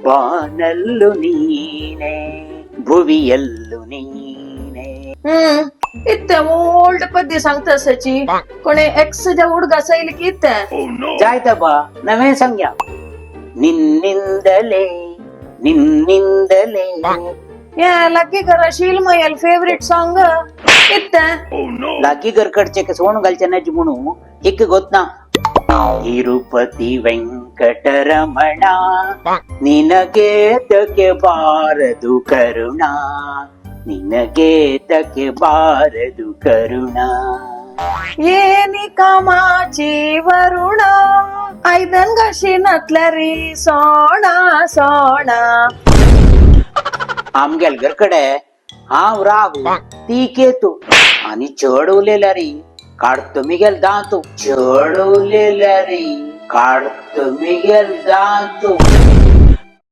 ಬಾನಲ್ಲು ನೀನೆ, ಭುವಿಯಲ್ಲು ನೀನೆ. ಹ್ಮ್, इत्ते ओल्ड पद्य सांगता सची कोणे एक्स ज्या हुडगा सैल की इत्ते. जायता बा, नवें सांग्या. ನಿನ್ನಿಂದಲೇ, ನಿನ್ನಿಂದಲೇ. या लकी करा शीलमयल फेवरेट सॉन्ग इत्ते. लागी गरकडचे सोण घालचे नाही म्हणू एक गोत ना. ತಿರುಪತಿ ವೆಂಕಟರಮಣ, ನಿನಗೇತಕ್ಕೆ ಬಾರದು ಕರುಣ, ನಿನಗೇತಕ್ಕೆ ಬಾರದು ಕರುಣ. येनी कामाची वरुण, आयदन घाशी नातल्या री सोणा सोणा. आमगेल घरकडे हांव राहू, ती केतू आणि चड उलयल्या री काडतो मिगेल दांतू, चड उलयल्या री काडतो मिगेल दांतू.